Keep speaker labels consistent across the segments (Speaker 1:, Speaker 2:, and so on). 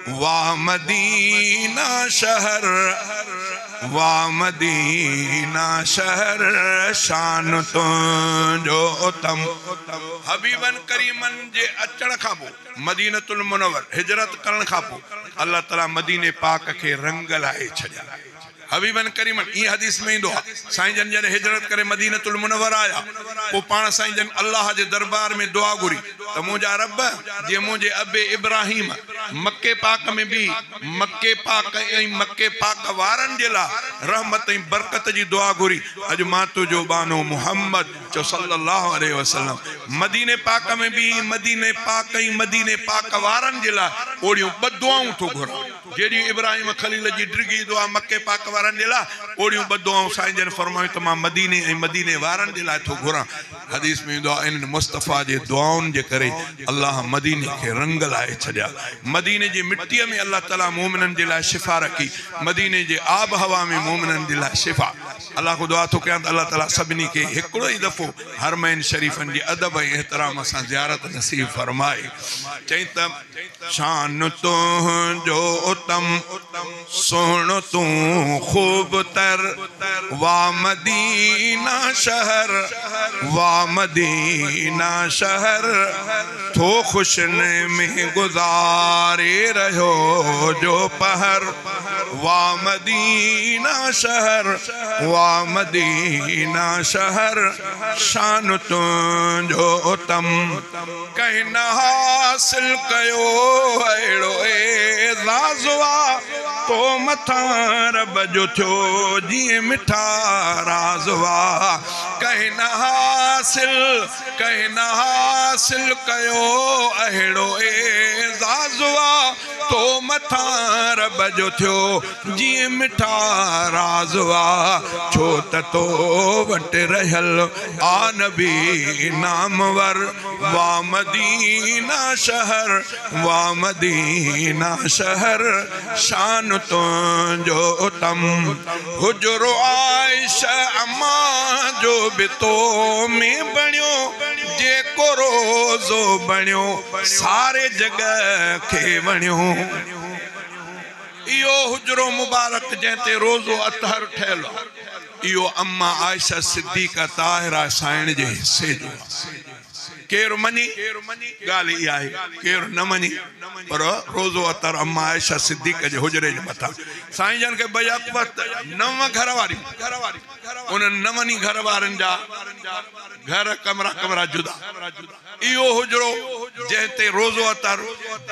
Speaker 1: वाह मदीना शहर, वाह मदीना शहर, शान तुंहिंजो उत्तम। हबीबन करीमन जे अचण खां पोइ मदीनतुल मुनव्वर हिजरत करण खां पोइ अल्लाह ताला मदीने पाक खे रंग लाए छॾिया। हबीबन करीमन ईअं हदीस में ईंदो आहे, साईं जन जॾहिं हिजरत करे मदीनतुल मुनव्वर आया पोइ पाण साईं जन अल्लाह जे दरबार में दुआ घुरी त मुंहिंजा रब, जीअं मुंहिंजे अबे इब्राहिम मक्के पाक में बि मक्के पाक ऐं मक्के पाक वारनि जे लाइ रहमत ऐं बरकत जी दुआ घुरी, अॼु मां तुंहिंजो बानो मुहम्मद चओ सल्लल्लाहु अलैहि वसल्लम मदीने पाक में बि मदीने पाक ऐं मदीने पाक वारनि जे लाइ ओड़ियूं ॿ दुआऊं थो घुरां। जहिड़ियूं इब्राहिम ख़लील जी डिघी दुआ मक्के पाक वारनि जे लाइ, ओड़ियूं ॿ दुआऊं साईं जन फरमायूं त मां मदीने ऐं मदीने वारनि जे लाइ थो घुरां। हदीस में ईंदो आहे इन्हनि मुस्तफ़ा जे दुआउनि जे करे अल्लाह मदीने खे रंग लाए छॾिया। मदीने जी मिटीअ में अल्लाह ताला मोमिननि जे लाइ शिफ़ा रखी, मदीने जे आब हवा में मोमिननि जे लाइ शिफ़ा। अल्लाह खां दुआ थो कयां त अल्लाह ताला सभिनी खे हिकिड़ो ई दफ़ो हरमैन शरीफ़नि जे अदब ऐं एहतराम सां ज़ियारत नसीब फरमाए। चई त शान तुंहिंजो उत्तम, सुहिणो तूं ख़ूब तर, वाह मदीना शहर, वाह मदीना शहर, थो ख़ुशियुनि में गुज़ारे रहियो जो पहर, वाह मदीना शहर, वाह मदीना शहर, शान तुंहिंजो उत्तम। कंहिं न हासिल कयो अहिड़ो एज़ाज़ आहे, तो मथां रब जो थियो जीअं मिठा राज़ आहे। कंहिं न हासिल कयो अहिड़ो एज़ाज़ आहे, तो मथां रब जो थियो जीअं मिठा राज़ आहे। छो त तो वटि रहियल आ नबी नामवर, वाह मदीना शहर, वाह मदीना शहर, शान तुंहिंजो उत्तम। हुजरो आयशा अम्मा जो बि तो में बणियो, जेको रोज़ो बणियो सारे जॻह खे वणियो। इहो हुजरो मुबारक जंहिं ते रोज़ो अतहर ठहियल आहे, इहो अम्मा आयशा सिद्दीक़ा ताहिरा साइण जे हिसे जो आहे। केरु मञी ॻाल्हि इहा आहे, केरु न मञी, पर रोज़ो अतर अम्मा आयशा सिद्दीक़ जे हुजरे जे मथां साईं जन खे बयक वक़्तु 9 घर वारियूं, उन्हनि नवनि ई घर वारनि जा घर कमरा कमरा जुदा। इहो हुजरो जंहिं ते रोज़ो अतर,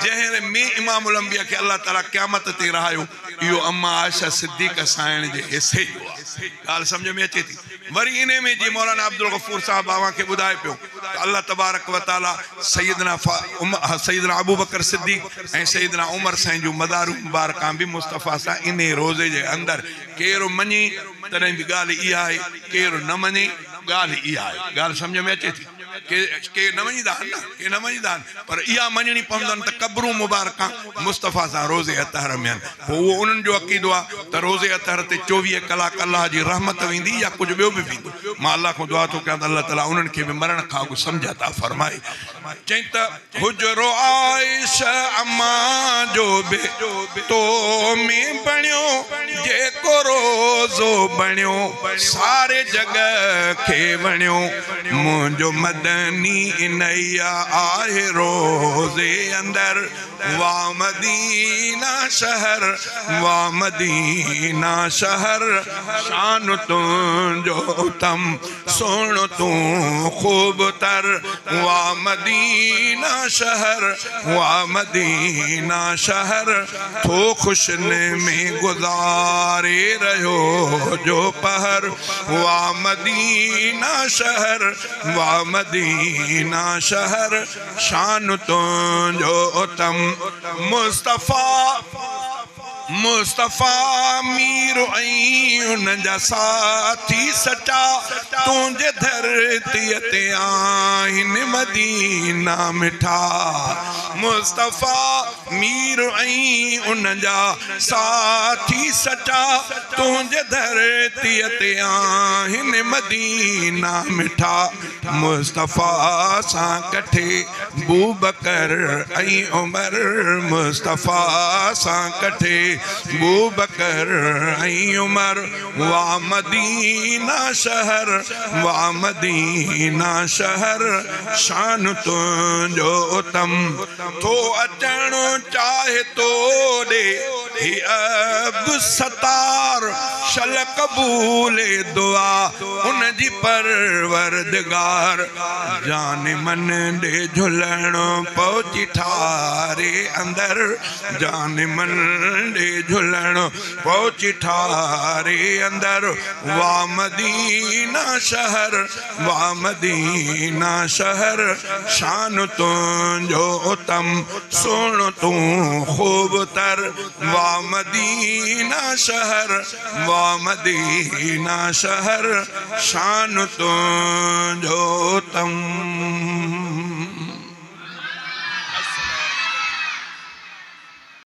Speaker 1: जंहिं में इमामुल अंबिया खे अल्लाह ताला क़यामत ते रहायो, इहो अम्मा आयशा सिद्दीक़ साइण जे हिसे जो आहे। ॻाल्हि सम्झ में अचे थी? वरी इन में जीअं मौलाना अब्दुल गफ़ूर साहब अव्हां खे ॿुधाए पियो त अल्लाह तबारक व तआला सैयदना अबू बकर सिद्दीक़ ऐं सैयदना उमर साईं जूं मज़ारूं मुबारकां बि मुस्तफ़ा सां इन रोज़े जे अंदरि। केरु मञी तॾहिं बि ॻाल्हि इहा आहे, केरु न मञी ॻाल्हि इहा आहे। ॻाल्हि सम्झ में अचे थी? के न मञींदा आहिनि न, के न मञींदा आहिनि, पर इहा मञणी पवंदनि त क़बरूं मुबारकां मुस्तफ़ा सां रोज़े अतहर में आहिनि। पोइ उहो उन्हनि जो अक़ीदो आहे त रोज़े अतहर ते 24 कलाक अल्लाह जी रहमत वेंदी या कुझु ॿियो बि वेंदो। मां अल्लाह खां दुआ थो कयां त अल्लाह ताला उन्हनि खे बि मरण खां अॻु सम्झ अता फरमाए। चई त हुजरो आयशा अम्मा जो बि तो में बणियो, जेको रोज़ो बणियो सारे जॻह खे वणियो। मुंहिंजो मदनी इनैया आहे रोज़े अंदरि, वाह मदीना शहर, वाह मदीना शहर, शान तुंहिंजो उत्तम, सुहिणो तूं ख़ूब तर, वाह मदीना शहर, वाह मदीना शहर, थो ख़ुशियुनि में गुज़ारे रहियो जो पहर, वाह मदीना शहर, वाह मदीना शहर, शान तुंहिंजो उत्तम। मुस्तफ़ा मुस्तफ़ा मीर ऐं उन्हनि जा साथी सचा, तुंहिंजे धरतीअ ते आहिनि मदीना मिठा। مصطفيٰ مير ۽ ان جا ساٿي سچا تنهنجي ڌرتيء تي آهن مدينا مٺا. مصطفيٰ سان ڪٺي بوبڪر ۽ عمر، مصطفيٰ سان ڪٺي بوبڪر ۽ عمر. وا مدينه شهر، وا مدينه شهر، شان تنهنجو اتم. ٿو اچڻ چاهي تو ڏي هي عبدالستار، شل قبول دعا ان جي پروردگار. جان من ڏي جهلڻ پهچي ٺاري اندر، جان من ڏي جهلڻ پهچي ٺاري اندر. وا مدينه شهر، وا مدينه شهر، شان تنهنجو اتم، سهڻو تون خوب تر. وا مدينه شهر، وا مدينه شهر، شان تنهنجو اتم.